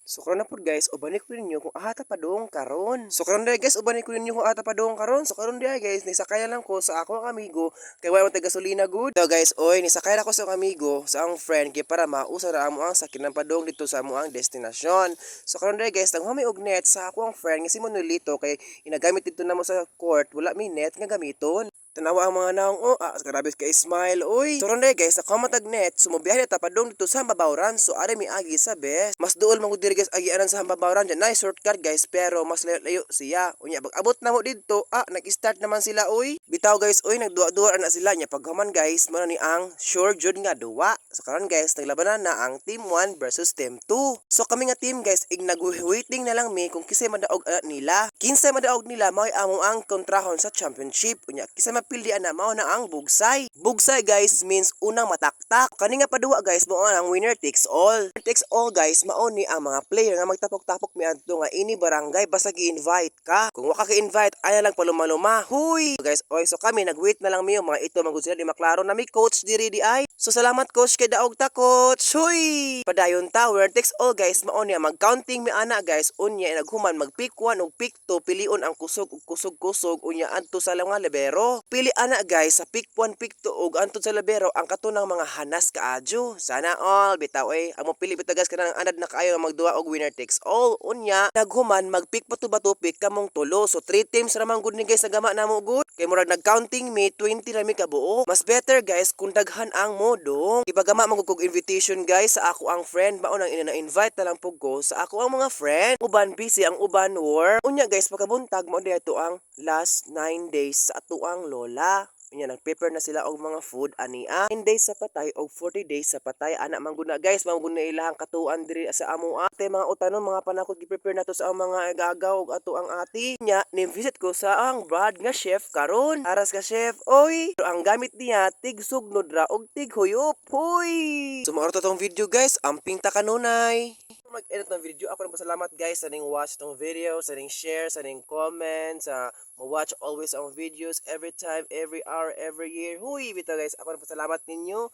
So karon na pud, guys, ubani ko ninyo kung aha ta padung karon. So karon dai, guys, ubani ko ninyo kung aha ta padung karon. So karon dai, guys, nisakay lang ko sa akong amigo kay wala man tay gasolina gud. So guys, oy, nisakay ra ko sa akong amigo, sa akong friend, kay para mausa ra amo ang sakyanan padung dito sa amo ang destinasyon. So karon dai, guys, naghuman mi og net sa ako ang friend nga si Manuelito kay inagamit dito namo sa court, wala mi net nga gamiton. Tanawa ang mga naong, oh, ah, grabe ka smile, oy. So ron guys, nakakuha tag net, so mobiyahe ta padung dito sa Bambawran. So ari mi agi sa best. Mas duol man gud diri, guys, agianan sa Bambawran. Diyan nice shortcut, guys, pero mas layo-layo siya. Unya pag abot na mo didto, ah, nag-start naman sila, oy. Bitaw, guys, oy, nagduwa-duwa na sila nya paghuman, guys, mo na ni ang sure jud nga duwa. So karon, guys, naglabanan na ang team 1 versus team 2. So kami nga team, guys, ig nag-waiting na lang mi kung kinsay madaog ana nila. Kinsay madaog nila mao'y amo ang kontrahon sa championship. Unya kinsay mapildi ana mao na ang bugsay. Bugsay, guys, means unang mataktak. Kani nga paduwa, guys, mao ang winner takes all. Winner takes all, guys, mao ni ang mga player nga magtapok-tapok miadto nga ini barangay basta gi-invite ka. Kung wa ka gi-invite, ay lang palumaluma. Huy! Guys, oy, so kami nag-wait na lang mi, mga ito man gud sila, di maklaro na mi coach diri di ay. So salamat, coach, kay daog ta, coach. Huy! Padayon ta, winner takes all, guys, mao ni mag-counting mi ana, guys. Unya naghuman mag pick 1 ug pick 2, pilion ang kusog ug kusog-kusog, unya adto sa mga libero. Pili ana, guys, sa pick 1, pick 2 ug antud sa libero ang katunang mga hanas kaadyo. Sana all bitaw eh. Ang mopili bitaw, guys, kanang anad na kaayo nga magduwa og winner takes all. Unya naghuman mag-pick bato-bato pick kamong tulo. So 3 teams ra man gud ni, guys, sa gama namo gud. Kay murag nag-counting mi 20 ra mi kabuo. Mas better, guys, kung daghan ang modong. Ipagama man gud kog invitation, guys, sa ako ang friend, mao nang ina-invite na lang pug ko sa ako ang mga friend. Uban busy, ang uban work. Unya, guys, pagkabuntag mao diay ang last 9 days sa atuang lola. Unya nag-prepare na sila og mga food ania. 9 days sa patay og 40 days sa patay ana man gud na, guys, mao gud na ilahang katuan diri sa amoa. Te mga utanon, mga panakot gi-prepare nato sa ang mga gagaw og ato ang ati. Nya ni visit ko sa ang brad nga chef karon. Aras ka, chef, oy. Pero ang gamit niya tig sugnod ra og tig huyop. Huy. So mao tong video, guys, amping ta kanunay. Mag-edit ng video. Ako nang pasalamat, guys, sa ning watch tong video, sa ning share, sa ning comment, sa mo-watch always ang videos every time, every hour, every year. Huy, bitaw, guys, ako nang pasalamat ninyo.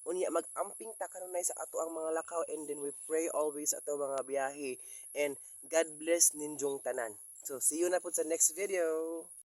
Unya mag-amping ta kanunay sa ato ang mga lakaw and then we pray always sa ato mga biyahe. And God bless ninyong tanan. So see you na po sa next video.